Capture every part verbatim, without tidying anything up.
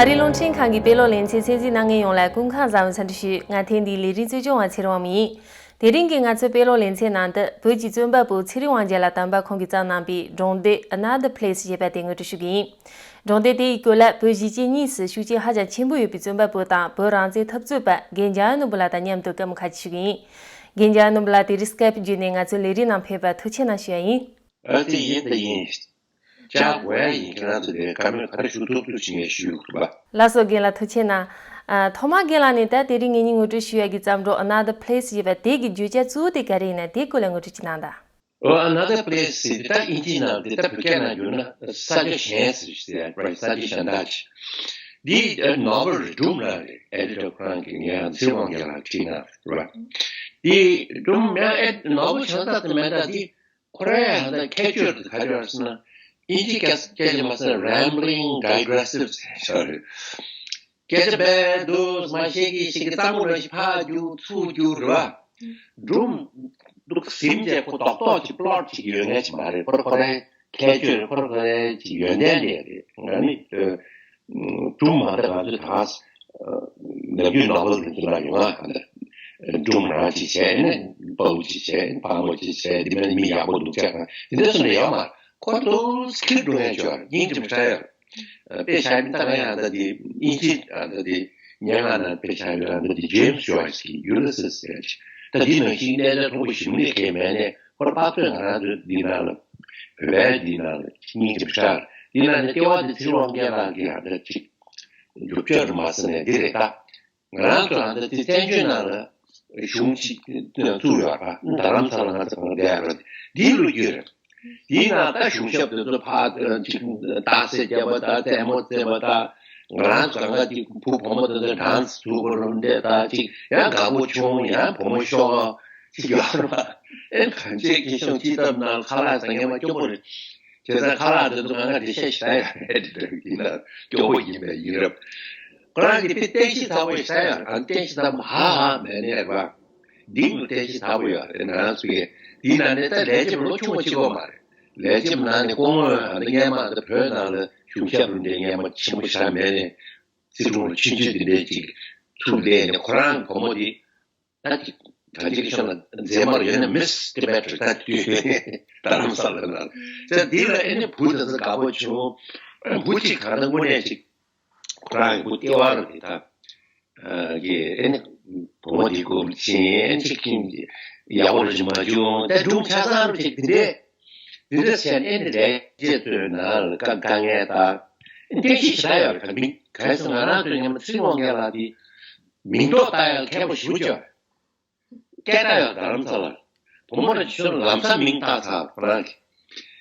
རིགས་རླུང་འཕྲིན་ཁང་གི་དཔེ་ཀློག་ལེ་ཚན་གསན་གཟིགས་གནང་མཁན་ཡོངས་ལ་སྐུ་ཁམས་བཟང་བའི་འཚམས་འདྲི་ཞུ། ང་ཐེངས་འདིའི་ལས་རིམ་གཙོ་སྐྱོང་བ་ཚེ་རིང་དབང་མོ་ཡིན། དེ་རིང་གི་ང་ཚོའི་དཔེ་ཀློག་ལེ་ཚན་ནང་དུ་བོད་ཀྱི་རྩོམ་པ་པོ་ཚེ་རིང་དབང་རྒྱལ་ལགས་དམ་པ་ཁོང་གིས་བརྩམས་གནང་པའི་སྒྲུང་སྡེ་Another Place ཞེས་པ་དེ་ངོ་སྤྲོད་ཞུ་གི་ཡིན། སྒྲུང་སྡེ་དེའི་སྐོར་ལ་བོད་གཞིས་བྱེས་གཉིས་སུ་ཤུགས་རྐྱེན་ཧ་ཅང་ཆེན་པོ་ཡོད་པའི་རྩོམ་པ་པོ་དང་བོད་རང་བཙན་འཐབ་རྩོད་པ་རྒན་འཇམ་དབྱངས་ནོར་བུ་ལགས་དང་མཉམ་དུ་སྐད་མོ་ཁ་ཤས་ཞུ་གི་ཡིན། རྒན་འཇམ་དབྱངས་ནོར་བུ་ལགས་དེ་རིང་Skype་བརྒྱུད་ནས་ང་ཚོའི་ལས་རིམ་ནང་ཕེབས་པར་ཐུགས་རྗེ་གནང་ཞུ་ཡ་ཡིན། ཨ་ཙི་ཡིན་ད་ཡིན། ཅག་གོ་ཡ་ཡིན། ཁྱེད་རང་ཚོ་དེ་བཀའ་མོལ་ག་རེ་ཞུ་ཐུབ་ཐུབ་ཅིག་ངས་ཞུ་ཡོད་པ། ལགས་སོ་རྒན་ལགས་ཐུགས་རྗེ་གནང་། ཨ་ཐོག་མར་རྒན་ལགས་ནས་ད་དེ་རིང་ངེད་གཉིས་ངོ་སྤྲོད་ཞུ་ཡ་གི་བརྩམས་སྒྲུང་Another Place ཞེས་པ་དེ་གི་བརྗོད་བྱ་གཙོ་བོ་དེ་ག་རེ་ཡིན་ན་དེའི་སྐོར་ལ་ངོ་སྤྲོད་ཅིག་གནང་དང་། ཨོ་Another Place་ཟེར་དེ་ད་དབྱིན་ཇིའི་ནང་དེ་ད་བོད་སྐད་ནང་བསྒྱུར་ན་ས་ཆ་གཞན་ཟེར་ཞིག་ཟེར་ཡ་རེད། ས་ཆ་གཞན་དག་ཅིག་འདི་ནོ་བེལ་རེད། སྒྲུང་རང་རེད། ཨེ་ཌི་ཊར་ཁོ་རང་གིས་ངས་ཚེ་རིང་དབང་རྒྱལ་ལགས་བྲིས་གནང་རེད་བ། འདི་སྒྲུང་ཡང་ཨེ་ནོ་བེལ་བྱུང་ས་དེ་མེད་ད་འདི། ཁོ་རའི་ཧ་ད་ཁྱད་ཆོས་དེ་ག་རེ་ཡོད་ཟེར་ན། དབྱིན་ཇི་སྐད་སྐད་ཆ་མ་ཟེར་Rambling Digressive་ཟེར་རེད། སྐད་ཆ་རྦད་དུ་མ་བཤད་ཀྱི་ཞིག་གི་གཙང་པོ་རང་ཞིག་ཕར་རྒྱུག་ཚུར་རྒྱུག་རེད་བ། སྒྲུང་འདུག་ཟིན་བྱས་ཁོ་རྡོག་རྡོག་ཅིག་པློཊ་ཅིག་ཡོད་མཁན་ཅིག་མ་རེད། ཁོ་ར་ཁོ་རའི་ཁྱད་ཆོས་རེད། ཁོ་ར་ཁོ་རའི་ཅིག་ཡོན་ཏན་དེ་རེད། ང་ནི་སྒྲུང་མ་ད་ང་ཚོས་ད་ནམ་རྒྱུན་ནོ་བེལ་རེད་འདི་ལ་ཡོང་ང་ག་འདྲ་སྒྲུང་རང་ཅིག་བྱས་ནས་དཔའ་བོ་ཅིག་བྱས་བག་མོ་ཅིག་བྱས་འདི་མིན་མི་ཡག་པོ་འདུག་ཅག་གང་འདི་འདྲ་སུ་འདྲ་ཡོད་མ་རེད། ཁོ་ཚོ་སྐྱིད་སྒྲུང་ཡང་ཅོར་སྙིང་རྗེ་མོ་འདྲ་ཡོད། དཔེ་བཞག་ཡིན་ད་ང་ཡང་ད་འདི་དབྱིན་ཇི་ད་འདི་སྙན་ངག་ནང་དཔེ་བཞག་ཡོད། ད་འདི་James Joyce་གི་Ulysses་ཟེར་ཅིག་ད་འདི་ནང་བཞིན་གནས་ཚུལ་མཐོ་པོ་ཞིབ་འདི་གས་མེད་ནས་ཁོ་པར་ཚོས་ང་རང་ཚོ་འདི་ནང་ལ་བོད་པའི་འདི་ནང་ལ་སྙིང་རྗེ་མི་ཤར། འདི་ནང་ནས་ལྟེ་བ་འདི་ཚེ་རིང་དབང་རྒྱལ་ལགས་ཀྱི་ཡང་ད་ཅིག་རྒྱུ་ཆ་རུ་མ་ཟེར་ནས་འདི་རེད་ད། ང་རང་ཚོ་ཨ་ད་དེ་བཙན་བྱོལ་ནང་ལ་གཞུང་ཅིག་བཙུགས་ཡོད་ར། རྡ་རམ་ས་ལ་ང་ཚོ་གང་བསྡད་ཡོད་ར། འདིའི་ལོ་རྒྱུས་རེད། དེའི་ནང་ད་གཞུང་ཞབས་དེ་ཚོ་ཕར་ཅིག་རྟགས་གསལ་བརྒྱབ་པ་དང་ལྟད་མོ་བཙལ་བ་དང་། ང་རང་ཚོ་གང་ག་ཅིག་བུ་བུ་མོ་དེ་ཚོ་གྲངས་སུ་བོར་འདྲེ་དང་ཅིག་ཡང་དགའ་པོ་བྱུང་ཡང་བུ་མོ་ཤོག་ཅིག་ཡོད་ར། ཨེ་གང་ཅིའི་སྐྱེ་ཤོག་ཅི་ལྟར་ན་ཁ་ལག་ཟ་ངེས་མ་སྐྱོ་པོ་རེད། བྱས་ཙང་ཁ་ལག་དེ་ཚོ་ང་ང་དེ་ཤ་ཞིག་ཟ་ཡ་རེད་དེ་འདྲ་ཡིན་ན་སྐྱོ་པོ་ཡིན་པས་ཡིན་རབས། ཁོ་རང་གི་དེ་རྟེན་གཞི་ཚ་བོ་ཞིག་ཟ་ཡ་རང་རྟེན་གཞི་ཚ་བོ་ཧ་ཧ་མེད་ནས་ར། འདི་ངོ་རྟེན་གཞི་ཚ་བོ་ཡོད་རེད། ང་རང་ཚོ་གི་འདིའི་ནང་ནས་ད་ལས་བྱེད་པ་ལོ་ཆུང་བ་གཅིག་པོ་མ་རེད། ལས་བྱེད་པ་ནང་ནས་སྐུ་ངོ་ཨ་ནི་སྔས་མ་ད་བོད་ནང་ལ་གཞུང་ཞབས་རུ་འདྲེ་སྔས་མ་ཆེན་པོ་ཞིག་མེད་ནས་ཚིག་རུང་ལ་ཆུང་ཆུང་དེ་འདྲས་ཅིག་ཚུར་སླེབས་ནས་ཁོ་རང་བུ་མོ་དེ། ད་ཅིག་གང་ཅིག་གི་ཤོད་ན་མཛེས་མར་ཡོད་ན་Miss Tibet་རེད། ད་དུས་རྡ་རམ་ས་ལ་ན་ཙེ་འདི་ལ་ཨེ་ནི་བུ་དེ་ཚོ་དགའ་པོ་བྱུང་། བུ་གཅིག་གང་ལྟར་དངོས་གནས་ཅིག་ཁོ་རང་གི་བུ་ལྟེ་བ་རུ་དེ་ད་གི་ཨེ་ནི་བུ་མོ་དེ་སྐུ་ཕྱིན་ཅིག་ཡག་པོ་རུ་ཅིག་མ་བྱུང་། ད་སྒྲུང་ཆ་ཚང་རུ་ཅིག་དེ་འདྲས་དེ་འདྲས་བྱས་ནས་ཨེ་ནི་ལས་བྱེད་ཚོའི་ནང་ལ་དཀའ་དཀའ་ངལ་ད་ཨེ་རྟེན་གཞི་ཞེ་དྲག་ཡོད་རེད། ག་མིང་ག་རེ་ཟེར་ང་རང་ཚོའི་སྔོན་མ་ཚེ་རིང་དབང་རྒྱལ་ལགས་དེ། མིང་འདོགས་བཏགས་ཡག་མཁས་པོ་ཞེ་པོ་ཅིག་ཡོད་རེད། སྐད་གྲགས་ཡོད་རྡ་རམ་ས་ལར། བུ་མོ་ར་ཅིག་ཤོད་ན་ལམ་སང་མིང་བཏགས་ཚར་ཁོ་རང་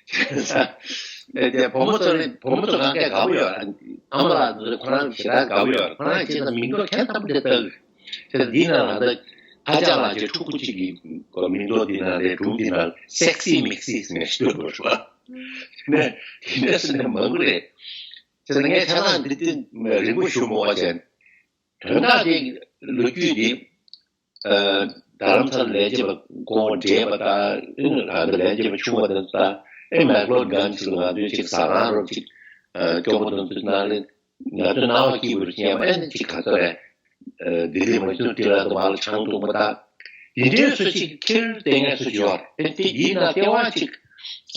གིས། ཨེ་དེ་བུ་མོ་ཚོ་ནི་བུ་མོ་ཚོ་གང་གས་དགའ་པོ་ཡོད་རེད། ཨ་མ་ལགས་ཚོ་ཁོ་རང་གི་ཞེ་དྲག་དགའ་པོ་ཡོད་རེད། ཁོ་རང་གིས་བྱས་ཙང་མིང་འདོགས་ཁྱད་མཚར་པོ་དེ་བཏགས་ཡོད་རེད། དེ་འདིའི་ནང་ལ་ད་ཨ་ཅག་ལགས་ཀྱི་ཕྲུ་གུ་གཅིག་གི་མིང་འདོགས་འདི་ནང་ལས་སྒྲུང་འདི་ནང་སེག་སི་མིག་སི་ཟེར་ནས་ཤི་འདུག་རེད་བ། ནས་དེ་འདྲ་ཟེར་ནས་མང་པོ་རེད། བྱས་ཙང་ངས་ཆ་ཚང་འདི་དེ་རིང་པོ་ཞུ་མ་དགོས་བྱས། དོན་དག་དེ་ལོ་རྒྱུས་འདི། ཨ་རྡ་རམ་ས་ལ་ལས་བྱེད་པ་སྐུ་ངོ་བགྲེས་པ་དང་ཨེ་ནི་ལས་བྱེད་པ་ཆུང་བ་དེ་ཚོ་དང་ཨེ་མེག་ལོཌ་གྷན་ཅིག་ལ་ང་ཚོའི་ཅིག་ཟ་ཁང་རོབ་ཅིག་ཨ་སྐྱོ་པོ་དེ་ཚོའི་ནང་ལ་ང་ཚོའི་སྣང་བ་སྐྱིད་པོ་རུ་སྐྱེས་པ་ཨེ་ནི་ཅིག་ག་ཚོད་རེད། ཨ་ལྡི་ལི་མ་ཚུར་ཏི་ལ་དུ་མ་ལ་ཆང་འཐུང་པ་དང་དེ་འདྲའི་སུ་ཅིག་ཁྱེར་བསྡད་མཁན་སུ་ཅིག་ཡོད་རེད། ཨེ་དེ་ཡིན་ན་ལྟེ་བ་ཅིག་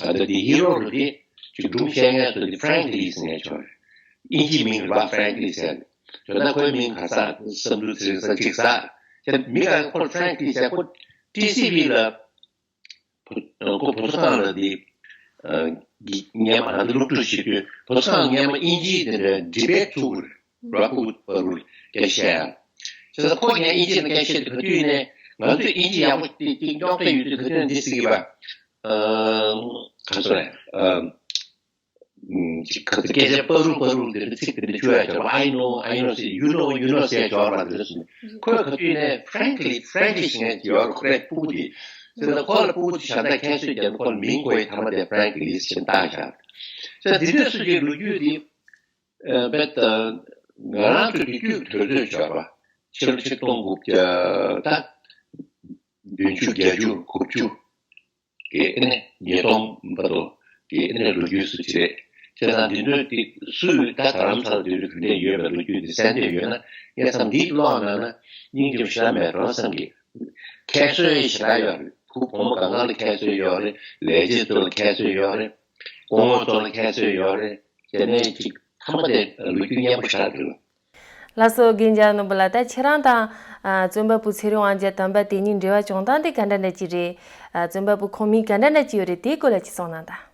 ཨ་ད་དེ་ཧི་རོ་རུ་དེ་ཅིག་སྒྲུང་བཤད་མཁན་སུ་དེ་ཧྥ་རེང་ཀི་ལི་ཟེར་མཁན་ཅིག་ཡོད་རེད། དབྱིན་ཇིའི་མིང་རེད་པ། ཧྥ་རེང་ཀི་ལི་ཟེར། དོན་དག་ཁོའི་མིང་ག་ས་བསམ་ཚུལ་ཚིག་ས་གཅིག་ས། དེ་མི་ག་ཁོ་ཧྥ་རེང་ཀི་ལི་ཟེར། ཁོ་ཊི་སི་ཝི་ལ་ཁོ་བོད་མཚོ་སྒང་ལ་དེ་སྔས་མ་ང་ཚོ་སློབ་ཕྲུག་བྱེད་དུས་བོད་མཚོ་སྒང་སྔས་མ་དབྱིན་ཇིའི་དེ་འདྲ་ཌི་བེ་ཊི་ཚུགས་རེད་པ། ཕྲུ་གུ་བར་དུ་སྐད་བཤད་ཡ། བྱས་ཙང་ཁོ་ཡང་དབྱིན་ཇི་ལ་སྐད་བཤད་དུས་ག་དུས་ནས་ང་ཚོས་དབྱིན་ཇི་ཡག་པོ་དེ་ཅིག་སྙོག་བསྡད་ཡོད་དུས་ག་དུས་ནས་འདི་ཟེར་གི་པ། ག་ཚོད་རེད། ཅིག་ག་ཚོད་སྐད་ཆ་པ་རུ་པ་རུ་འདི་འདྲ་ཚིག་འདི་འདྲ་བཅོས་ཡ་ཅོག་I know, I know ཟེར། you know, you know ཟེར་ཡ་ཅོག་ར་འདི་འདྲ་སོང་། ཁོས་ག་དུས་ནས་frankly, frankly ཟེར་མཁན་ཅིག་ཡོད་རེད། ཁོ་རའི་སྤུ་གུ་དེ། ཟེར་ན་ཁོ་ལ་སྤུ་གུ་དེ་ཞབས་ཏ་ཁྱད་གསོད་བརྒྱབ་ནས་ཁོ་ལ་མིང་བཀོད་ཡ་མཐའ་མ་དེ་frankly ཟེར་བཏགས་བཞག་ཟེར། འདི་འདྲ་སུ་ཅིག་ལོ་རྒྱུས་འདི་རྦད་དེ་ང་རང་ཚོ་དུས་ཚོད་ཀྱི་དུས་ཚོད་ཆགས་པ་ཕྱི་ལོ་ཆིག་སྟོང་དགུ་བརྒྱ་ད་བདུན་ཅུ་བརྒྱད་ཅུ་དགུ་བཅུ་གི་ཨེ་ནས་ཉིས་སྟོང་བར་དུ་གི་ཨེ་ནས་ལོ་རྒྱུས་སུ་ཅི་རེད། བྱས་ཙང་འདི་ཚོ་དེ་སུས་ད་རྡ་རམ་ས་ལ་དུས་རིག་ག་འདྲས་ཡོད་པའི་ལོ་རྒྱུས་དེ་གསན་འདོད་ཡོད་ན་ངས་བསམ་འདི་ཀློག་གནང་ན་སྙིང་རྗེ་ཞེ་དྲག་མེད་འགྲོ་བསམ་གི། ཁྱད་གསོད་ཞེ་དྲག་ཡོད་རེད། བུ་བུ་མོ་གང་ག་ལ་ཁྱད་གསོད་ཡོད་རེད། ལས་བྱེད་ཚོ་ལ་ཁྱད་གསོད་ཡོད་རེད། སྐུ་ངོ་ཚོ་ལ་ཁྱད་གསོད་ཡོད་རེད། དེ་ནས་ཅིག་ཐ་མ་དེ་ལོ་རྒྱུས་སྙན་པོ་ཞེ་དྲག་རེད། ལགས་སོ། རྒན་ལྕགས་ནོར་བུ་ལགས། ད་ཁྱེད་རང་དང་ཨ་རྩོམ་པ་པོ་ཚེ་རིང་དབང་རྒྱལ་དམ་པ་དེ་གཉིས་འབྲེལ་བ་བྱུང་སྟངས་དེ་ག་འདྲ་འདྲ་ཅིག་རེད། ཨ་རྩོམ་པ་པོ་ཁོང་མིང་ག་འདྲ་འདྲ་ཅིག་ཡོད་རེད། དེའི་སྐོར་ལ་ཅིག་གསུངས་གནང་དང་།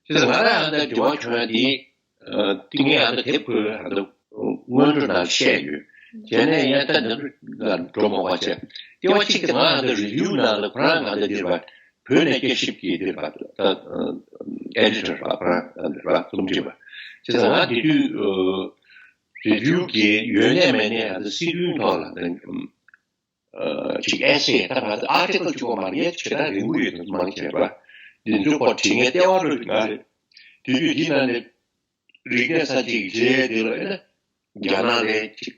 ཅི་ཟེར་ང་རང་ད་འབྲེལ་བ་བྱུང་ཡ་དེ་ཨ་ཏིང་ངེ་ཨ་ད་དེབ་ཁོས་ཨ་ད་སྔོན་འགྲོ་ནང་བཤད་ཡོད། དེ་ནས་ཡང་ད་འདི་འགྲོ་མ་བ་བྱས། ལྟེ་བ་གཅིག་དེ་ང་ཨ་ད་རི་བིའུ་ནང་ལ་ཁོ་རང་ང་ད་འདིར་བ་བོད་ནས་སྐྱེ་ཤིབ་ཀྱི་འདིར་བ་ད་ཨེ་ཌི་ཊར་བ་ཁོ་རང་འདིར་བ་རྩོམ་སྒྲིག་པ། བྱས་ཙང་ང་དེ་དུས་ཨ། རི་བིའུ་གི་ཡོད་ནས་མེད་ནས་ཨ་ད་སི་ཀུན་ཐོག་ལ་ཨ་ཅིག་ཨེ་སེ་ད་ང་ད་ཨར་ཊི་ཀལ་གཅིག་པོ་མ་རེད། ཞེ་དྲག་རིང་པོ་ཡོད་དུ་མང་ཆེ་བ་འདི་ཚོའི་སྐོར་བྲིས་མཁན་ལྟེ་བ་རུ་ང་རེད། དེ་དུས་འདི་ནང་ནས་རིག་གནས་ས་ཅིག་རྗེས་དེ་ལ་ཨེ་ན་རྒྱ་ནག་ལས་ཅིག་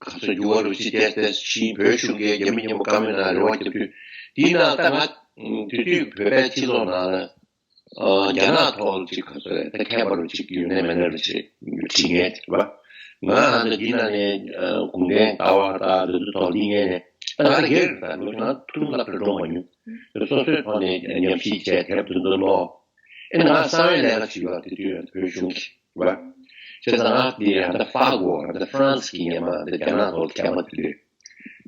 ག་ཚོད་འགྱུར་བ་རུ་ཅིག་ཏེས་ཏེས་ཤི་བོད་གཞུང་གིས་རྒྱ་མི་མཉམ་པོ་བཀའ་མོལ་ནང་རེ་བ་རྒྱབ་དུས་དེའི་ནང་ད་ང་དེ་དུས་བོད་པའི་སྤྱི་ཚོགས་ནང་ལ། ཨ་རྒྱ་ནག་ཐོག་ཅིག་ག་ཚོད་རེད། ད་མཁས་པ་རུ་ཅིག་ཡོད་ནས་མེད་ནས་རུ་ཅིག་བྲིས་མཁན་རེད་པ། ང་ཨ་ད་འདི་ནང་ནས་ཨ་གུང་ཁྲན་ལྟ་བ་ད་འདི་ཚོ་ཐོག་གླེང་མཁན་ནས་ད་ང་ལ་སྒེར་རུ་ད་ལོ་ང་ཐུང་ལ་ཕེབས་འགྲོ་མ་མྱོང་། སོ་སོའི་ཐོག་ནས་ཉམས་ཞིབ་བྱས་དེབ་དེ་ཚོ་ཀློག་ཨེ་ང་གསང་བའི་ལས་ཀ་བྱེད་ཡོད་དེ་དུས་བོད་གཞུང་གི་རེད་པ། བྱས་ཙང་ང་འདི་ཨ་ད་ཧྥ་གོ་ཨ་ད་ཧྥ་རན་སི་གི་ཉམས་ཨ་ད་རྒྱ་ནག་ཐོག་མཁས་པ་དེ་འདྲས།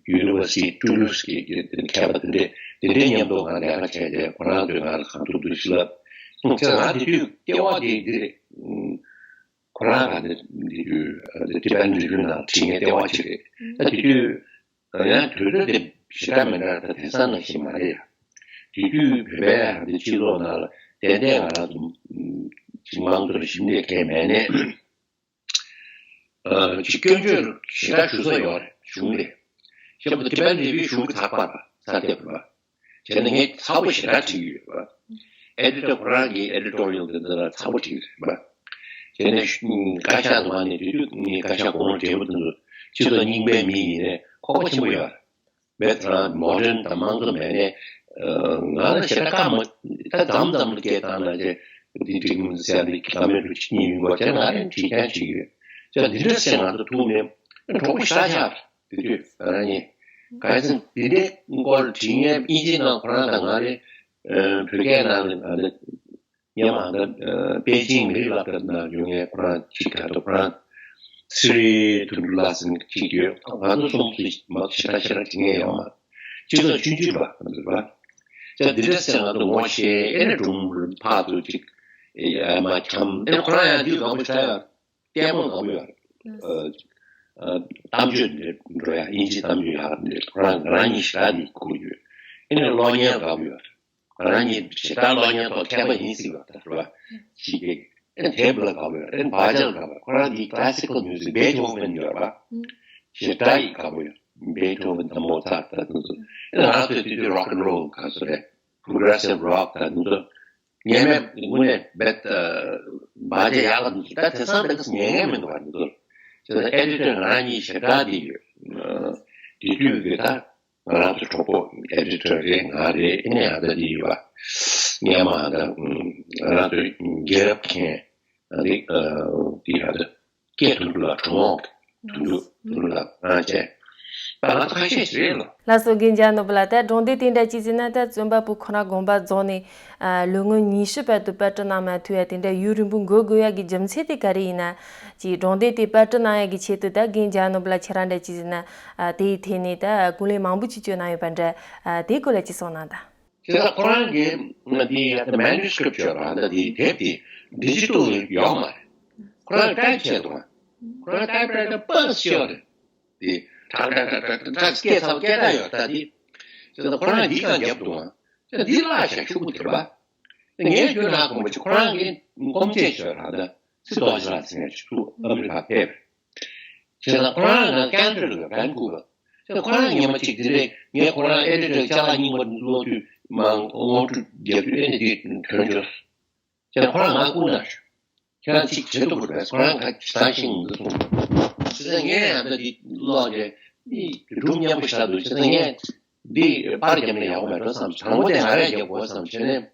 ཡུ་ནི་ཝར་སི་ཊི་ཊུ་ལུ་སི་གི་དེ་མཁས་པ་དེ་འདྲས་དེ་འདྲས་མཉམ་དུ་ང་ལས་ཀ་བྱས་ཏེ་ཁོ་རང་ཚོས་ང་ལ་གང་ཐུབ་ཐུབ་ཞིག་ལབ། ཁྱེད་ང་དེ་དུས་ལྟེ་བ་དེ་འདི་རེད། ཁོ་རང་ང་དེ་དེ་དུས་ཊི་བེ་ཊན་རི་བིའུ་ནང་བྲིས་མཁན་ལྟེ་བ་ཅིག་རེད། ད་དེ་དུས་ཡང་དུས་ཚོད་དེ་ཞེ་དྲག་མི་འདྲ། ད་དེང་སང་ནང་བཞིན་མ་རེད་ཡ། དེ་དུས་བོད་པའི་ཡང་དེ་སྤྱི་ཚོགས་ནང་ལ་ཏན་ཏན་ང་རང་ཚོ་ཅིག་དམངས་གཙོ་ཞིབ་འདེད་མཁན་མེད་ནས། ཅིག་སྐྱོན་བརྗོད་ཞེ་དྲག་ཞུ་ས་ཡོད་རེད་གཞུང་ལ། ཞེས་པ་ཊི་བེ་ཊན་རི་བིའུ་གཞུང་གི་ཚགས་པར་ཚར་བལྟས་པ་རེད། བྱས་ནས་ངས་ཚགས་པར་ཞེ་དྲག་བྲིས་ཡོད་པ། ཨེ་ཌི་ཊར་ཁོ་རང་གིས་ཨེ་ཌི་ཊོ་རི་ཡལ་དེ་འདི་ལ་ཚགས་པར་བྲིས་ཡོད་པ། བྱས་ནས་བཀའ་ཤག་ཏུ་མ་ནས་དུས་དུས་ངས་བཀའ་ཤག་གོང་ལ་བྲིས་པ་དེ་ཚོ་སྤྱི་ཚོགས་རྙིང་པའི་མི་ཡིན་ནའི་ཁོག་པ་ཆེན་པོ་ཡོད་རེད། བས་ད་མོ་ཌན་དང་དམངས་གཙོ་མེད་ནས། ང་ལ་ཞེ་དྲག་བཀའ་མ་ད་མཚམས་མཚམས་ལ་སྐད་བཏང་ན་ཅེ་འདི་འགྲིག་མི་འདུག་ཟེར་ཡ་འདི་བཀའ་མོལ་རུ་ཅིག་གཉིས་ཡོང་བ་བྱས་ང་རང་བྲིས་མཁན་ཅིག་ཡོད། ཅེ་འདི་འདྲ་ཟེར་ང་ཚོ་ཐུག་ནས་གྲོགས་པོ་ཞེ་དྲག་ཆགས་དེ་དུས་ང་རང་གཉིས་ག་རེ་ཟེར་འདི་འདྲའི་སྐོར་བྲིས་མཁན་དབྱིན་ཇི་ནང་ཁོ་རང་དང་ང་རེ་བོད་སྐད་ནང་ལ་ང་རེ། སྔོན་མ་ད་པེ་ཅིང་མི་རིགས་སློབ་གྲྭ་ནང་ཡོད་མཁན་ཁོ་རང་གཅིག་ག་ད་ཁོ་རང་སི་རི་དོན་གྲུབ་ལགས་ཟེར་མཁན་གཅིག་ཡོད། ང་ཚོ་གསུམ་ཚོས་མ་ཞེ་དྲག་ཞེ་དྲག་བྱེད་མཁན་ཡོད་མ་རེད། སྤྱི་ཚོགས་ཆུང་ཆུང་པ་ང་ཚོ་རེད་པ། ད་འདི་འདྲ་ཟེར་ང་ཚོ་ངོ་ཤེས་ཨེ་ནས་སྒྲུང་ཕར་ཚུར་གཅིག་ཡ་མ་འཁྱམ་ཨེ་ཁོ་རང་ཡང་འདི་དགའ་པོ་ཞེ་དྲག་ཡོད། ལྟད་མོ་དགའ་པོ་ཡོད་རེད། ཨ་ཨ་གཏམ་བརྗོད་འདི་འགྲོ་ཡ་དབྱིན་ཇིའི་གཏམ་བརྗོད་ཡག་འདི་ཁོ་རང་ང་རང་གཉིས་ཞེ་དྲག་འདི་གོ་ཡོད། ཨེ་ནས་གློག་བརྙན་དགའ་པོ་ཡོད་རེད། ང་རང་གཉིས་ཞེ་དྲག་གློག་བརྙན་ཐོག་མཁས་པ་ཡིན་སྲིད་པ་ད་རེད་པ། ཞིག་གིས་ཨེ་དེབ་ལ་དགའ་པོ་ཡོད་རེད། བ་ཅལ་དགའ་པོ་ཡོད། ཁོ་རང་གཉིས་classical music Beethoven ཡོད་རེད་པ། ཞེ་དྲག་ཡིས་དགའ་པོ་ཡོད། Beethoven དང་Mozart དང་དེ་ཚོ། ཨེ་ང་ཚོས་དེ་དུས་rock and roll ག་ཚོད་རེད། Progressive rock དང་དེ་ཚོ། ངས་མེད་དངོས་གནས་རྦད་བ་ཅལ་ཡག་ལ་འདུག་ད་དེང་སང་དེ་ག་ཉན་མཁན་མི་འདུག་པ་འདི་ཚོ། ཅེ་ན་ཨེ་ཌི་ཊར་ང་རང་གཉིས་ཞེ་དྲག་འདི་ཡོད། དེ་དུས་ཀྱི་ད་ང་རང་ཚོ་གྲོགས་པོ་ཨེ་ཌི་ཊར་རེད། ང་རེད། ཨེ་ནས་ཨ་ད་འདི་ཡོད་པ། སྔོན་མ་ད་ང་རང་ཚོ་རྒྱལ་རབས་མཁན་རེད། འདི་ཨ་ད་སྐད་དོན་གྲུབ་ལགས། གྲོང་ངོག་གི་དོན་གྲུབ་དོན་གྲུབ་ལགས་ང་བྱས། ད་ང་ཚོ་ཁ་ཤས་ཤིག་རེད་ལ། ལགས་སོ། རྒན་ལྕགས་ནོར་བུ་ལགས། ད་སྒྲུང་དེབ་དེ་འདྲ་ཅིག་ཟེར་ན་ད་རྩོམ་པ་པོ་ཁོ་རང་དགོངས་པ་རྫོགས་ནས་ཨ་ལོ་ངོ་ཉི་ཤུ་བར་དུ་པར་སྐྲུན་གནང་མ་ཐུབ་ཡ་དེ་འདྲ་ཡུན་རིང་པོ་འགོར་དགོས་ཡ་གི་རྒྱུ་མཚན་དེ་ག་རེ་ཡིན་ན། ཅིག་སྒྲུང་དེབ་དེ་པར་སྐྲུན་གནང་ཡ་གི་ཆེད་དུ་ད་རྒན་ལྕགས་ནོར་བུ་ལགས་ཁྱེད་རང་འདྲ་ཅིག་ཟེར་ན་ཨ་དེའི་ཐད་ནས་ད་ཀུན་གླེང་མང་པོ་ཅིག་བསྐྱོན་གནང་ཡོད་པ་འདྲ། ཨ་དེའི་སྐོར་ལ་ཅིག་གསུངས་གནང་དང་།། བྱས་ཙང་ཁོ་རང་གིས་ང་འདི་ཡ་ད་མེ་ནུ་སི་ཀི་རིབ་ཊི་ཡོད་ར། ད་འདི་དེབ་དེ་ཌི་ཇི་ཊལ་ཡོད་མ་རེད། ཁོ་རང་ཊའིབ་བྱས་འདུག་ཁོ་རང་ཊའིབ་རའི་ཊར་པ་སི་ཡོད་རེད། དེ་ཁྲག་ཁྲག་ཁྲག་ཁྲག་ཁྲག་སྐད་ཚ་པོ་སྐད་གྲགས་ཡོད་ད་དེ། བྱས་ཙང་ཁོ་རང་འདི་གང་རྒྱབ་འདུག་ཨ། ད་འདི་བཀླགས་བཞག་ཤོག་བུ་དེ་རེད་པ། ངས་ཁྱོད་ལ་དགོངས་པ་བྱས། ཁོ་རང་གིས་སྐོམ་ཆས་ཤོད་ར་ད། སི་ཏོ་ཇི་ལགས་ཟེར་མཁན་ཞིག་འདུག་ཨ་མི་རི་ཀ་ཕེབས། བྱས་ཙང་ཁོ་རང་ང་ཀན་ཊར་ལ་ཝན་ཀུ་ཝར། བྱས་ཙང་ཁོ་རང་ཉི་མ་གཅིག་དེ་རེད། ངས་ཁོ་རང་ཨེ་ཌི་ཊར་ཅ་ལག་རྙིང་པ་ཀློག་དུས་མ་ངོ་སྤྲོད་རྒྱག་དུས་ཨེ་ནི་འདི་ཐོན་བྱུང་། བྱས་ཙང་ཁོ་རང་ང་སྐུ་ན་ཁྱེད་རང་གཅིག་བྱེད་ཐུབ་པ་རེད། ཁོ་རང་ང་ད་ཤིང་འདི་གསུངས། བྱས་ཙང་ངས་ཡང་ད་འདི་ཀློག་རྗེས་འདི་སྒྲུང་སྙན་པོ་ཞེ་དྲག་འདུག་བྱས་ཙང་ངས་འདི་པར་བརྒྱབ་ན་ཡག་པོ་མེད་འགྲོ་བསམ། དང་པོ་དེ་ང་རང་རྒྱབ་དགོས་བསམ་བྱས་ནས་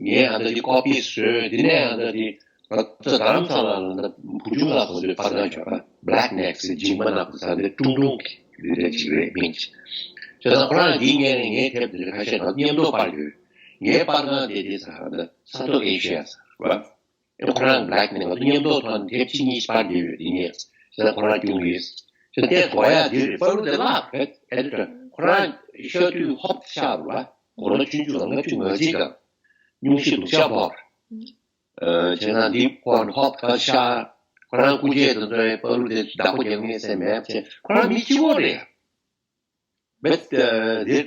ངས་ཡང་ད་འདི་ཀོ་པི་བཟོས། འདི་ནས་ཡང་ད་འདི་ ང་ཚོ་རྡ་རམ་ས་ལ་ལ་ད་བུ་ཆུང་ལགས་ཚོ་ཚོའི་པར་ཁང་ཡོད་པ། Black Neck ཟེར་འཇིགས་མ་ནག་པོ་ས་འདི་ཀྲུང་ཀྲུང་གི་འདི་འདྲ་ཅིག་རེད་མིང་ཅིག་བྱས་ཙང་ཁོ་རང་འདིའི་སྔོན་ནས་ངའི་དེབ་འདི་ཁ་ཤས་ང་ཚོ་མཉམ་དུ་པར་ཡོད། ངའི་པར་ཁང་དེ་དེ་ས་ད་South Asia ཟེར་བ། ཁོ་རང་Black Neck ང་ཚོ་མཉམ་དུ་ཐོག་ནས་དེབ་གཅིག་གཉིས་པར་བསྡད་ཡོད་དེ་ངས་ཟེར་ན་ཁོ་རང་སྐྱོན་གྱི་ཡོད། ཟེར་ན་དེ་གོ་ཡ་དེ་རེད། པར་རུ་དེ་ལགས་རེད། ཨེ་ཌི་ཊར་ཁོ་རང་ཤར་དུས་ཧོབ་ཤར་རུ་བ། དགུང་ལོ་ཆུང་ཆུང་ལ་ལྔ་བཅུ་ང་གཅིག་དང་སྙུང་གཞི་ལུག་ཤ་ཕོག་རེད། བྱས་ན་འདི་ཁོ་ཧོབ་ཁ་ཤར། ཁོ་རང་སྐུ་མཆེད་དེ་ཚོའི་པར་རུ་དེ་བདག་པོ་རྒྱག་མཁན་ཟེར་མེད་བྱས་ཁོ་རང་མི་སྐྱིད་པོ་རེད། མེད། འདིར་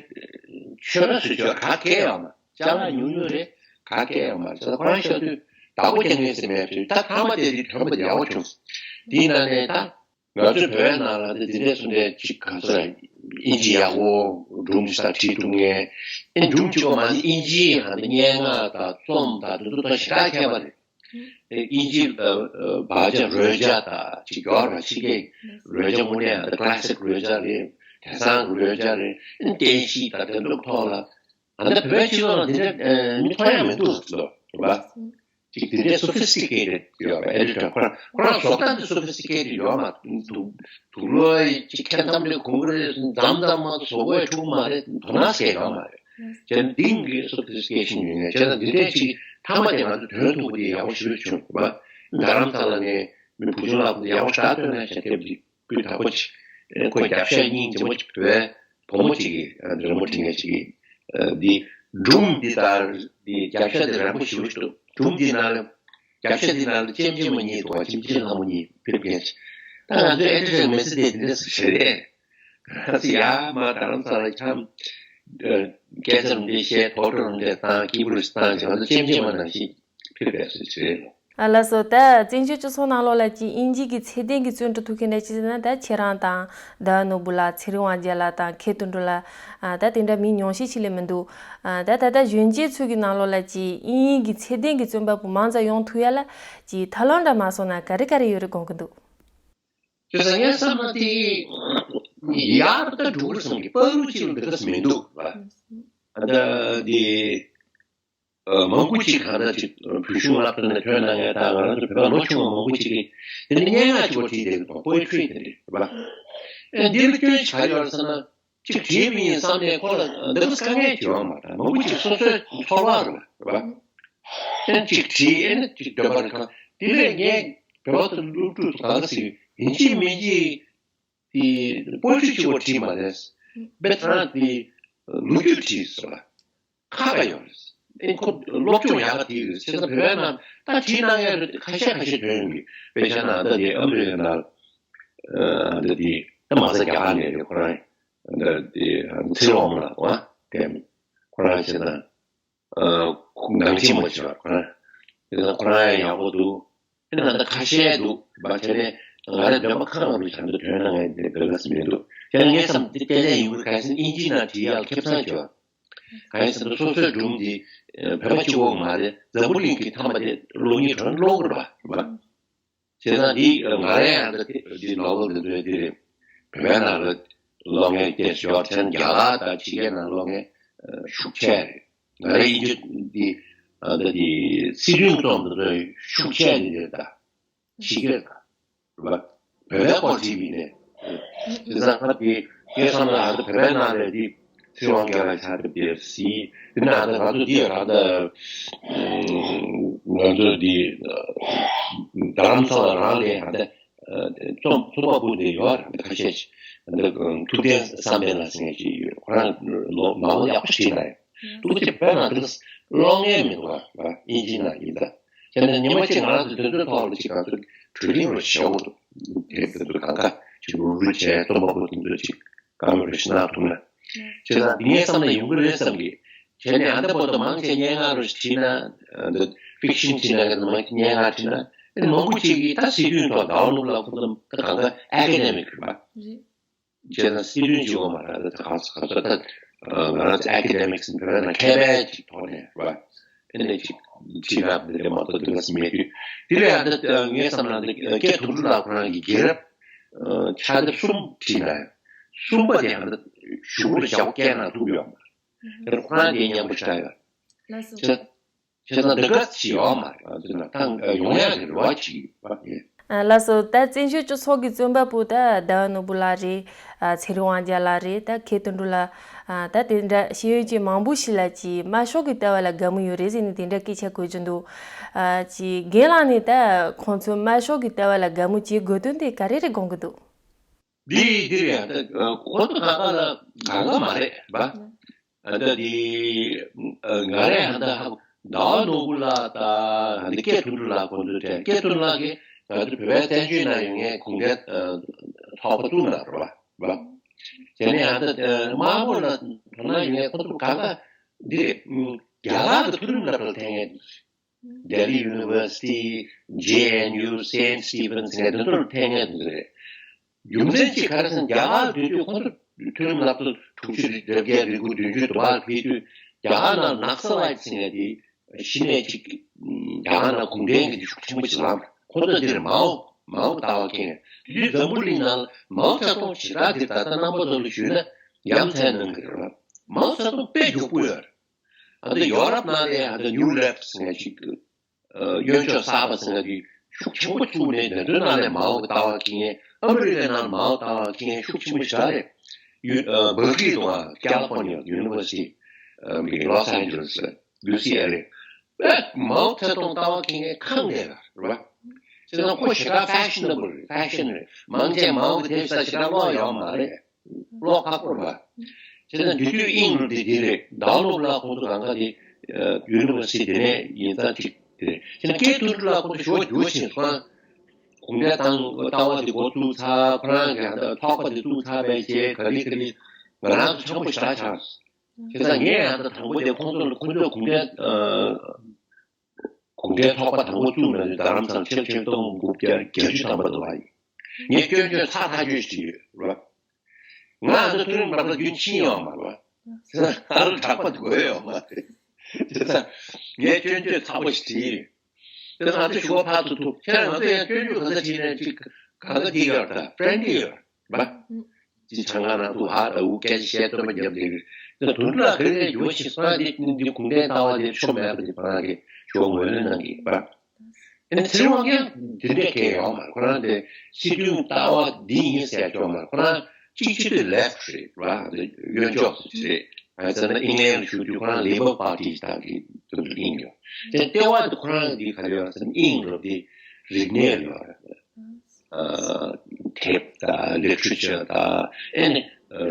ཆོས་ར་སུ་ཆོས་ག་གེ་ཡོད་མ། ཅ་ལག་ཉུང་ཉུང་རེད། ག་གེ་ཡོད་མ་རེད། ཁོ་རང་ཤར་དུས་བདག་པོ་རྒྱག་མཁན་ཟེར་མེད་བྱས་ད་ཐ་མ་དེ་འདི་དོན་པ་དེ་ཡག་པོ་བྱུང་། དེའི་ནང་ནས་ད་ང་ཚོའི་བོད་པའི་ནང་ལ་འདི་འདི་འདྲས་སུ་འདྲས་ཅིག་ག་ཚོད་ཨིན་ཇི་ཡག་པོ་སྒྲུང་ཅིག་ས་བྲིས་ཐུབ་མཁན། ཨེ་སྒྲུང་གཅིག་པོ་མ་ནི་ཨིན་ཇི་ཧ་འདི་སྙན་ངག་དང་རྩོམ་དང་དེ་ཚོ་དང་ཞེ་དྲག་ཁྱད་པར་རེད། ཨིན་ཇི་ལ་བག་ཆགས་རོལ་ཆ་དང་ཅིག་ཡོད་ར། ཕྱི་རྒྱལ་རོལ་ཆ་དངོས་གནས་ཨ་ད་ཀ་ལ་སིག་རོལ་ཆ་རེད། དེང་སང་རོལ་ཆ་རེད། བསྟན་བཤིག་དང་དེ་ཚོ་ཐོག་ལ་ཨ་ད་བོད་པའི་སྤྱི་ཚོགས་ལ་འདི་འདྲ་མི་མཐོང་ཡ་མི་འདུག་ཟེར་ལོ་རེད་པ། ཅིག་དེ་འདྲའི་sophisticated་ཡོད་པ་ཨེ་རེད་དྲ། ཁོ་རང་ཁོ་རང་བཟོ་ལྟ་འདི་sophisticated་ཡོད་མ་འདུག་ལོ་ཅིག་ཁྱད་མཚམས་རེ་གོང་གི་རེ་མཚམས་མཚམས་མ་བཟོ་བའི་འཁྲུག་མ་རེད། དོ་སྣང་བྱས་ཡོད་མ་རེད། བྱས་ན་འདི་གི་sophistication་ཡོད་ངེས། བྱས་ན་འདི་འདྲའི་ཅིག་མཐའ་མ་དེ་ང་ཚོ་དོན་ཐུག་པ་དེ་ཡག་པོ་ཞེ་པོ་བྱུང་རེད་པ། རྡ་རམ་ས་ལ་ནས་མི་བུ་ཆུང་ལགས་ཚོ་ཡག་པོ་ཞེ་དྲག་ཐོན་ན་ཞེས་དེབ་འདི་སྤུས་དག་པོ་ཅིག་ཁོ་རྒྱབ་ཤ་སྙིང་རྗེ་མོ་ཅིག་བོད་བུ་མོ་ཅིག་གིས་རི་མོ་བྲིས་མཁན་ཅིག་གིས་འདི་སྒྲུང་འདི་ལྟར་འདི་རྒྱབ་ཤ་འདི་རན་པོ་ཞེ་པོ་ཅིག་འདུག་སྒྲུང་འདི་ནང་ལ་རྒྱབ་ཤ་འདི་ནང་ལ་ཅེམ་ཅེམ་མ་གཉིས་འདུག་བ། ཅེམ་ཅེམ་ལྷ་མོ་གཉིས་ཕེབས་མཁན་ཅིག་ད་ང་ཚོའི་ཨེ་ཌི་ཊར་མི་ཚེ་དེ་འདི་འདྲ་ཞིག་རེད། ང་ཚོ་ཡར་མར་རྡ་རམ་ས་ལ་འཁྱམས། སྐད་ཆ་རུ་འདྲ་བཤད། ཐོག་ཐོག་རུ་འདྲ་བཏང་། སྐྱིད་པོ་རུ་བཏང་བྱས་ང་ཚོ་ཅེམ་ཅེམ་མ་ནང་བཞིན་ཕེབས་པའི་སྲིད་ཅིག་རེད། ཨ་ལགས་སོ། ད་བཙན་བྱོལ་སྤྱི་ཚོགས་ནང་ལོགས་ལ་ཅིག་དབྱིན་ཇི་གི་ཚད་ལྡན་གྱི་བརྩོན་འགྲུས་ཐུག་མཁན་འདྲ་ཅིག་ཟེར་ན་ད་ཁྱེད་རང་དང་ད་ནོར་བུ་ལགས། ཚེ་རིང་དབང་རྒྱལ་ལགས་དང་མཁས་དོན་འགྲོ་ལ་ད་དེ་འདྲ་མི་ཉུང་ཤས་ཤིག་ལས་མི་འདུག་ད་ད་ལྟ་གཞོན་སྐྱེས་ཚོ་གི་ནང་ལོགས་ལ་ཅིག་དབྱིན་ཡིག་གི་ཚད་ལྡན་གྱི་བརྩོན་པ་པོ་མང་ཙམ་ཡོང་ཐུབ་ཡ་ལ་ཅིག་ཐབས་ལམ་འདྲ་མ་སོང་ན་ག་རེ་ག་རེ་ཡོད་རེད་དགོངས་ཀྱི་འདུག་བྱས་ཙང་ངས་བསམ་ན་དེ་ཡར་ད་འགྲོ་གི་རེད་བསམ་གི། པར་རུ་གཅིག་ལ་འདི་ག་མི་འདུག་བ། ད་འདི་མང་པོ་ཅིག་གང་ལྟར་ཅིག་བོད་གཞུང་བསླབ་གྲྭ་ནས་ཐོན་གནང་མཁན་ད་ང་རང་ཚོ་བོད་པ་ལོ་ཆུང་བ་མང་པོ་ཅིག་གིས་དེ་ནི་སྙན་ངག་ཅིག་པོ་བྲིས་བསྡད་ཀྱི་འདུག་པོ་ཨེ་ཊི་རི་དེ་འདྲ་རེད་བ། ཨེ་འདི་ལ་སྐྱོན་ཆགས་ཡོད་རེད་བསམ་ན་ཅིག་བྲིས་མི་ཡིན་བསམ་ནས་ཁོ་ལ་འདི་ག་དཀའ་ངལ་ཅིག་ཡོད་མ་རེད། མང་པོ་ཅིག་སོ་སོའི་ཚོར་བ་རེད་བ། ཨེ་ཅིག་བྲིས་ཨེ་ནི་ཅིག་འདོན་པ་རེད། གང་དེ་ལས་ངས་བོད་པ་ཚོ་སློབ་ཕྲུག་ཚོ་གང་ག་ཟེར་ཡིན་གཅིག་མིན་གཅིག་དེ་པོ་ཊི་རི་གཅིག་པོ་བྲིས་མ་རེད། དཔེ་ཐང་དེ་ལོ་རྒྱུས་བྲིས་ཟེར་བ་ཁག་ཡོད་རེད། ཨེ་ཁོ་སློབ་སྦྱོང་ཡག་ག་དེ་ཡོད་རེད། བྱས་ཙང་བོད་པའི་ནང་ད་བྲིས་གནང་ཡག་རེད། ཁ་ཤས་ཁ་ཤས་ཐོན་ཡོང་གི། དཔེ་ཆ་ནང་ད་དེ་ཨ་མི་རི་ཀའི་ནང་ད་དེ་ད་མ་ཟད་རྒྱ་གར་ནས་རེད། ཁོ་རང་ད་དེ་ཚེ་རིང་དབང་མོ་ལགས་བ་དེ་ཁོ་རང་བྱས་ཙང་། ཨ་ཁོ་ནང་ཆེན་མོ་ཆེ་བ་ཁོ་རང་། དེ་ལ་ཁོ་རང་ཡང་ཡག་པོ་འདུག་དེ་ནང་ད་ཁ་ཤས་འདུག་བ། དེ་ནས་ང་རང་འདོན་པ་ཁག་ལ་བྱ་འདི་དོན་ན་ངས་འདི་འདོན་ག་ཟེར་མི་འདུག་དེ་ནས་ངས་བསམ་འདི་ཏན་ཏན་ཡིན་དགོས། གལ་སྲིད་དབྱིན་ཇིའི་ནང་བྲིས་ཡག་ཁེ་བཟང་ཆེ་བ། གང་ཡིན་ཟེར་ན་སོ་སོའི་སྒྲུང་འདི་བོད་པ་གཅིག་པོ་མ་རེད། འཛམ་བུ་གླིང་གི་མཐའ་མ་དེ་ཀློག་མཁན་གྲོན་ཀློག་དགོས་རེད་བ། བྱས་ཙང་འདི་ང་རང་ཡང་འདི་འདི་ནོ་བེལ་འདི་ཚོའི་འདི་རེད། བོད་པའི་ནང་ལ་ཀློག་མཁན་སྐད་ཆ་ཡོད་དྲན། རྒྱ་གར་དང་ཕྱི་རྒྱལ་ནང་ཀློག་མཁན་ཤུགས་ཆེ་རེད། ང་རང་ཡིན་གྱི་འདི་འདི་སྲིད་དོན་རྩོམ་འདི་ཚོའི་ཤུགས་ཆེ་འདི་རེད་ད། ཕྱི་རྒྱལ་དང་། བོད་པའི་སྐོར་བྲིས་པ་ཡིན་ནའི། དེང་སང་ཁ་དེ་སྐལ་བཟང་ལགས་ད་བོད་པའི་ནང་ལས་དེ་ཚེ་དབང་རྒྱལ་ལགས་ཆགས་ཐུབ་དེ་སྲིད་དེ་ན་ད་ང་ཚོ་འདི་ཡ་ད་ང་ཚོ་འདི་རྡ་རམ་ས་ལ་རང་ལས་ཡ་ད་རྩོམ་རྩོམ་པ་པོ་དེ་ཡོད་རེད། ཁ་ཤས་ཅིག་ཐུབ་བསྟན་བསམ་གཏན་ལགས་ཟེར་མཁན་ཅིག་ཡོད། ཁོ་རང་ལོ་ནང་ལོ་ཡག་པོ་ཞིག་ཡིན་ན་ཡང་ཐུགས་རྗེ་བོད་ནང་དེ་ཀློག་མཁན་མི་འདུག་བ། དབྱིན་ཇི་ནང་ཡིན་ད། བྱས་ནས་ཉི་མ་གཅིག་ང་རང་ཚོ་དེ་ཚོའི་ཐོག་ལ་ཅིག་ང་ཚོ་གྲོས་རིམ་རུ་བྱེད་དགོས་འདུག་དེབ་དེ་ཚོ་གང་ག་ཅིག་རུབ་རུབ་བྱས། རྩོམ་པ་པོ་དེ་ཚོ་ཅིག་གང་རུ་ཞིག་གནང་ཐུབ་ན། བྱས་ཙང་འདི་ངའི་བསམ་ན་ཡོང་གི་རེད་བསམ་གི། བྱས་ནས་ཨ་འདི་བར་དུ་མང་ཆེ་སྙན་ངག་རུ་ཞིག་བྲིས་ན། འདི་ཕིག་ཤིན་བྲིས་ན་ག་མང་ཆེ་སྙན་ངག་བྲིས་ན། ཨ་ནི་མང་པོ་ཅིག་གིས་ད་སྲིད་དོན་ཐོག་ཟླ་བ་ནོར་བུ་ལགས་ཁོ་ཚོ་ད་གང་ག་ཨེ་ཀེ་ཌེ་མིག་རེད་པ། རེད། བྱས་ན་སྲིད་དོན་གཅིག་པོ་མ་རེད། ད་ག་ས་ག་ས་ད་ང་རང་ཚོ་ཨེ་ཀེ་ཌེ་མིག་བོད་ནང་མཁས་པའི་ཅིག་ཐོག་ནས་རེད་པ། ཨ་ནི་ཅིག་བྲིས་ན་འདི་འདྲ་མ་གཏོགས་འདི་ག་ས་མེད་དུས། དེ་ལས་ཡང་ད་ངའི་བསམ་ན་འདི་སྐད་དུང་སྒྲུང་ལགས་ཁོ་རང་གི་རྒྱལ་རབས་ཕྱག་དེབ་གསུམ་བྲིས་ན་ཡང་གསུམ་པ་དེ་ཡང་ད་གཞུག་གུ་ལ་ཞྭ་མོ་བཀལ་གནང་ཐུབ་ཡོད་མ་རེད། དེར་ཁོ་རང་དེ་མཉམ་པོ་ཆགས་ཡོད། ལགས་སོ། བྱས། བྱས་ཙང་འདི་ག་ཅིག་ཡོད་མ་རེད། ང་ཚོ་ན་ད་ཡོང་ཡག་གི་རེ་བ་ཅིག་ཡོད་པ་ཡིན། ཨ་ལགས་སོ། ད་བཙན་བྱོལ་སྤྱི་ཚོགས་ཀྱི་བཙོན་པ་པོ་ད་ཟླ་བ་ནོར་བུ་ལགས་རེད། ཨ་ཚེ་རིང་དབང་རྒྱལ་ལགས་རེད། ད་མཁས་དོན་གྲུབ་ལགས། ཨ་ད་དེ་འདྲ་ཤེས་ཡོན་ཅན་མང་པོ་ཞིག་ལ་ཅིག་དམར་ཤོག་གི་ལྟ་བ་ལ་དགའ་མོ་ཡོད་རེད་ཟེར་ནས་དེ་འདྲ་སྐད་ཆ་གོ་རྒྱུ་འདུག་ཨ་ཅིག་རྒན་ལགས་ནས་ད་ཁོང་ཚོ་དམར་ཤོག་གི་ལྟ་བ་ལ་དགའ་མོ་བྱེད་དགོས་དོན་དེ་ག་རེ་རེད་དགོངས་ཀྱི་འདུག་འདི་འདི་རེད། ཨ་ད་ཁོ་ཚོ་གང་ག་ལ་གང་ག་མ་རེད་པ། ཨ་ད་དེ་ང་རང་ཧ་ད་ཧ་ཟླ་བ་ནོར་བུ་ལགས་དང་ཧ་ད་སྐལ་དོན་གྲུབ་ལགས་ཁོང་ཚོ་དྲན། སྐལ་དོན་ལགས་ཀྱིས་ང་ཚོ་བོད་པའི་བཙན་བྱོལ་ནང་ཡོད་མཁན་གུང་ཁྲན་ཨ་ཚོགས་པ་བཙུགས་གནང་རེད་པ། བྱས་ནས་ཧ་ད་དམར་པོ་ལ་དོ་སྣང་ཡོད་མཁན་ཁོང་ཚོ་གང་ག་འདི་རེད། རྒྱ་གར་གྱི་མཐོ་རིམ་སློབ་གྲྭར་ཐོན་མཁན། Delhi University, J N U, Saint Stephen's ཟེར་མཁན་དེ་ཚོར་ཐད་ངེས་འདུག་རེད། རྒྱུ་མཚན་གཅིག་ག་རེ་ཟེར་ན་རྒྱ་གར་དུས་དུས་ཁོང་ཚོ་མཐོ་རིམ་སློབ་གསོ་དྲུག་ཅུ་རེ་བརྒྱད་རེ་དགུ་བདུན་ཅུ་དུ་བར་ཕེབས་དུས་རྒྱ་གར་ནང་ནག་སལ་ལའིཊ་ཟེར་མཁན་དེ་གཞི་ནས་གཅིག་རྒྱ་གར་ནང་གུང་ཁྲན་གྱི་ཤུགས་ཆེན་པོ་ཞིག་ལངས། ཁོང་ཚོ་འདིར་མའོ་མའོ་ལྟ་བ་མཁན། དེ་དུས་འཛམ་བུ་གླིང་ནང་མའོ་ཙེ་ཏུང་ཞེ་དྲག་འདིར་ད་ལྟ་རྣམ་པ་ཚོ་ལ་ཞུས་ན་ཡ་མཚན་གནང་གི་རེད། མའོ་ཙེ་ཏུང་དཔེ་མགྱོགས་པོ་ཡོད་རེད། ཨ་ནི་ཡོ་རོབ་ནང་ལ་ཨ་ནི་ནིའུ་ལེབ་ཟེར་མཁན་ཅིག་གི་ཨ་གཡོན་ཕྱོགས་གསར་པ་ཟེར་མཁན་དེ་ཤུགས་ཆེན་པོ་བཙུགས་ནས་དེ་ཚོའི་ནང་ནས་མའོ་གི་ལྟ་བ་འཁྱེར་མཁན། ཨ་མི་རི་ཀའི་ནང་ལ་མའོ་ལྟ་བ་འཁྱེར་མཁན་ཤུགས་ཆེན་པོ་ཞིག་རེད། ཡུ་ཨ་Berkeley དང་California University ཨ་མི་Los Angeles L U C L A ཨེ་མའོ་ཙེ་ཏུང་ལྟ་བ་འཁྱེར་མཁན་ཁེངས་བསྡད་པ་རེད་པ། བྱས་ཙང་ཁོ་ཞེ་དྲག་ཕེ་ཤ་ནེ་བལ་རེད། ཕེ་ཤན་རེད། མང་ཆེ་མའོ་གི་དེབ་ས་ཞེ་དྲག་ཀློག་ཡོད་མ་རེད། ཀློག་ཁག་པོ་རེད་པ། བྱས་ཙང་དེ་དུས་དབྱིངས་རུ་དེ་དེ་རེད། ཟླ་བ་ནོར་བུ་ལགས་ཁོང་ཚོ་གང་ག་དེ་ཡུ་ནི་ཝར་སི་ཊི་དེ་ནས་ཡིན་ཙང་གཅིག་དེ་རེད། བྱས་ཙང་སྐལ་དོན་གྲུབ་ལགས་ཁོང་ཚོ་ཞོ་རྒྱུགས་ཕྱིན་སོང་། གུང་ཁྲན་ཏང་ལྟ་བ་དེ་འགོ་བཙུགས་ཚར། ཁོ་རང་གི་ཚོགས་པ་དེ་བཙུགས་ཚར་བའི་རྗེས་ག་ལེ་ག་ལེ་ང་རང་ཚོ་འཆམ་པོ་ཞེ་དྲག་ཆགས། བྱས་ཙང་ངས་ཡང་ད་དང་པོ་དེ་ཁོང་ཚོ་ལ་ཁོང་ཚོས་གུང་ཁྲན་ཨ་གུང་ཁྲན་ཚོགས་པ་དང་པོ་བཙུགས་ནས་རྡ་རམ་ས་ལ་ཕྱིར་ཕྱིར་གཏོང་དགུ་བརྒྱ་བརྒྱད་ཅུ་ཐམ་པ་འདུག་བ་ཡིན། ངས་སྐྱོན་བརྗོད་ཚ་ཐག་ཆོད་ཞིག་ཡོད་རེད་བ། ང་ཨ་ད་མཐོ་རིམ་སློབ་གྲྭ་རྒྱུན་ཕྱིན་ཡོད་མ་རེད་བ། ཨ་རུ་གྲགས་པ་དགོས་ཡོད་མ་རེད། བྱས་ཙང་ངས་སྐྱོན་བརྗོད་ཚ་པོ་ཞིག་བྲིས་ཡིན། དེ་ང་ཚོ་ཞུ་བ་ཕར་ཚུར་ཐུག་ཁྱེད་རང་ཚོ་ཡང་སྐྱོན་བརྗོད་ག་ཚ་བྲིས་ནས་ཅིག་གང་ག་འདི་ཡོད་ད་friendly་ཡོད་རེད་བ། ཅི་ཆང་ཁང་ནང་དུ་ཧ་ད་འུ་སྐད་ཆ་བཤད་སྟོན་པ་རྒྱབ་བསྡད་ཀྱི་རེད། དུང་ལ་ག་རེ་ཡོད་ཤེས་སོང་། འདི་འདི་གུང་ཁྲན་ལྟ་བ་དེ་ཆོ་མེད་པ་དེ་ཁོ་རང་གིས་ཞོག་ངོས་ལེན་གནང་གི་ཡིན་པ། ཨ་ནི་ཚེ་རིང་དབང་རྒྱལ་དེ་འདྲས་མཁན་ཡོད་མ་རེད། ཁོ་རང་དེ་སྲིད་དོན་ལྟ་བ་འདི་ཡིན་ཟེར་ཡ་ཅོག་མ་རེད། ཁོ་རང་གཅིག་ཆེ་དུས་left་རེད་བ། འདི་གཡོན་ཕྱོགས་སུ་རེད། ང་ཚོ་ན་ཨིང་ལན་ལ་བཞུགས་དུས་ཁོ་རང་Labour Party་དང་གི་དོན་དུ་ཨིན་ཡོད། དེ་ལྟེ་བ་དེ་ཁོ་རང་འདི་ག་རེ་ཡོད་ཟེར་ན་ཨིན་རོ་དེ་རིག་གནས་ཡོད་རེད། དེབ་དང་literature་དང་ཨེ་ནི་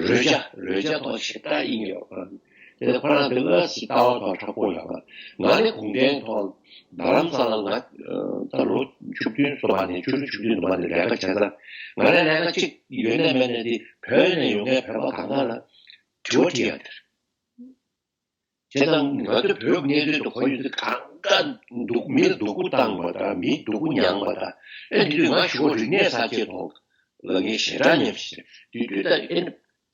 རོལ་ཆ་རོལ་ཆ་ཐོག་ཞེ་དྲག་ཡིན་ཡོད། དེ་ཁོ་རང་དེ་ལ་སི་ལྟ་བ་ཐོག་དྲག་པོ་ཡོད། ང་ནི་གུང་ཁྲན་ཐོག་རྡ་རམ་ས་ལ་ང་ད་ལོ་བཅུ་བདུན་སོ་པ་ནས་བཅུ་དྲུག་བཅུ་བདུན་དུ་མ་ནས་ལས་ཀ་བྱས་ཙང་ང་ལ་ལས་ཀ་གཅིག་ཡོད་ནས་མེད་ནས་དེ་བོད་ནས་ཡོང་མཁན་བོད་པ་གང་ག་ལ་དྲི་བ་དྲི་ཡ་དེ་རེད། བྱས་ཙང་ང་ཚོ་བོད་ཀྱི་གནས་ཚུལ་དུ་གོ་ཡོད་ཚེ་གང་ག་སྡུག་མིར་སྡུག་པོ་བཏང་བ་དང་མིའི་སྡུག་པོ་མྱངས་པ་དང་ཨེ་འདི་དུས་ང་ཞུ་བ་རིག་གནས་གསར་བརྗེའི་ཐོག་ལ་ངས་ཞེ་དྲག་ཉམས་ཞིག་དུས་དུས་ད་ཨེ་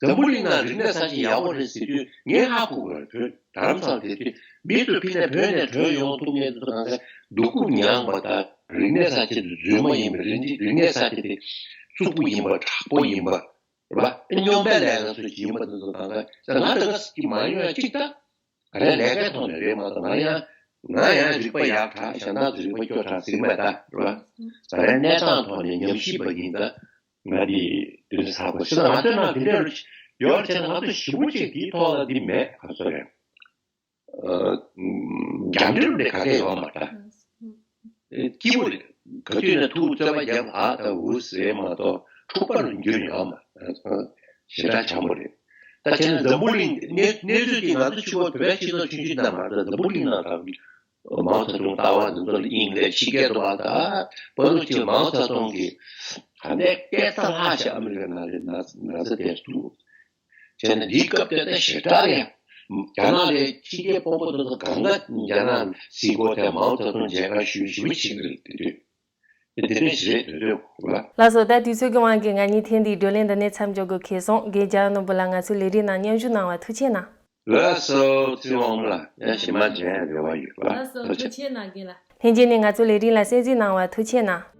འཛམ་བུ་གླིང་ནང་རིག་གནས་གསར་བརྗེ་ཡག་པོ་རེད་ཟེར་དུས་ངས་ཧ་གོ་དགོས་རེད། བོད་རྡ་རམ་ས་ལ་དེ་དུས་མི་ཚོ་ཕི་ནས་བོད་ནས་བྲོས་ཡོང་ཐུབ་མཁན་ཚོ་གང་ག་སྡུག་པོ་མྱངས་པ་དང་རིག་གནས་གསར་བརྗེ་དེ་རྫུན་མ་ཡིན་པ་རེད། རིག་གནས་གསར་བརྗེ་དེ་རྩུབ་པོ་ཡིན་པ་དྲག་པོ་ཡིན་པ། རེད་པ། སྨྱོན་པའི་ལས་ཀ་སོགས་ཀྱི་ཡིན་པ་དེ་ཚོ་གང་ག་ང་ད་ག་ཟེར་གྱི་མ་ཡོང་ཡ་གཅིག་ད། ག་རེ་ལས་ཀའི་ཐོག་ནས་རེད་མ་གཏོགས་ང་ཡང་ང་ཡང་རིག་པ་ཡག་དྲག་གཞན་དག་ཚོ་རིག་པ་སྐྱོ་དྲག་ཟེར་གྱི་མེད་ད་རེད་པ། ང་རའི་གནས་སྟངས་ཐོག་ནས་ཉམས་ཞིབ་པ་ཡིན་ད། ང་དེ་དེ་འདྲ་ཚ་པོ་ཞིག་ད་ང་ཚོའི་ནང་དེ་འདྲ་ཡོད་བྱས་ན་ང་ཚོ་ཞེ་པོ་ཅིག་དེའི་ཐོག་ལ་འདི་མེད་ག་ཚོད་རེད། རྒྱ་འབྲེལ་དེ་ག་གེ་ཡོད་མ་རེད། སྐྱིད་པོ་རེད། ག་དུས་ནས་ཐུག་རྩོད་པ་རྒྱབ་ཨ་ད་འུ་ཟེར་མ་གཏོགས་འཁྲུག་པ་རུ་འགྱུར་ཡོད་མ་རེད། ཞེ་དྲག་འཇམ་པོ་རེད། ད་བྱས་ན་འཛམ་བུ་གླིང་གནས་གནས་ཚུལ་དེ་ང་ཚོ་ཕྱི་པོ་བོད་པའི་སྤྱི་ཚོགས་ཆུང་ཆུང་ཙམ་མ་རེད། འཛམ་བུ་གླིང་ནང་ད་མའོ་ཙེ་ཏུང་ལྟ་བ་འདི་ཚོ་ལ་དབྱིངས་ལས་ཕྱི་རྒྱལ་དུ་བ་ད་པ་ལུ་ཅིག་མའོ་ཙེ་ཏུང་གིས་ག་ནས་སྐད་ས་ལྷག་ཤག་ཨ་མི་རི་ཀ་ནང་ལ་ན་ན་ཚ་དེ་འདུག་བྱས་ན་འདིའི་སྐབས་དེ་ད་ཞེ་དྲག་རེད། རྒྱ་ནག་ལས་ཕྱི་རྒྱལ་དཔོན་པོ་དེ་ཚོ་གང་ག་རྒྱ་ནག་སྲིད་སྐོར་དེ་མའོ་ཙེ་ཏུང་མཇལ་ཁ་ཞུ་ཞུ་བྱེད་ཀྱི་རེད་དེ་དུས། དེ་དེ་འདྲ་ཞིག་རེད་དེ་དུས་གོ་ལ། ལགས་སོ། ད་དུས་ཚོད་ཀྱི་དབང་གིས་ང་གཉིས་ཐེངས་འདིའི་བགྲོ་གླེང་འདི་ནས་མཚམས་འཇོག་དགོས་ཁེལ་སོང་། རྒན་རྒྱལ་བ་ནོར་བུ་ལགས་ང་ཚོའི་ལས་རིམ་ནང་མཉམ་ཞུགས་གནང་བར་ཐུགས་རྗེ་གནང་། ལགས་སོ་ཚེ་རིང་དབང་མོ་ལགས་ཡང་ཞེ་མ་མཇལ་ཡ་རེ་བ་ཡོད་ལ། ལགས་སོ། ཐུགས་རྗེ་གནང་རྒན་ལགས། ལྷན་རྒྱས་ནས་ང་ཚོའི་ལས་རིམ་ལ་གསན་གཟིགས་གནང་བར་ཐུགས་རྗེ་གནང་།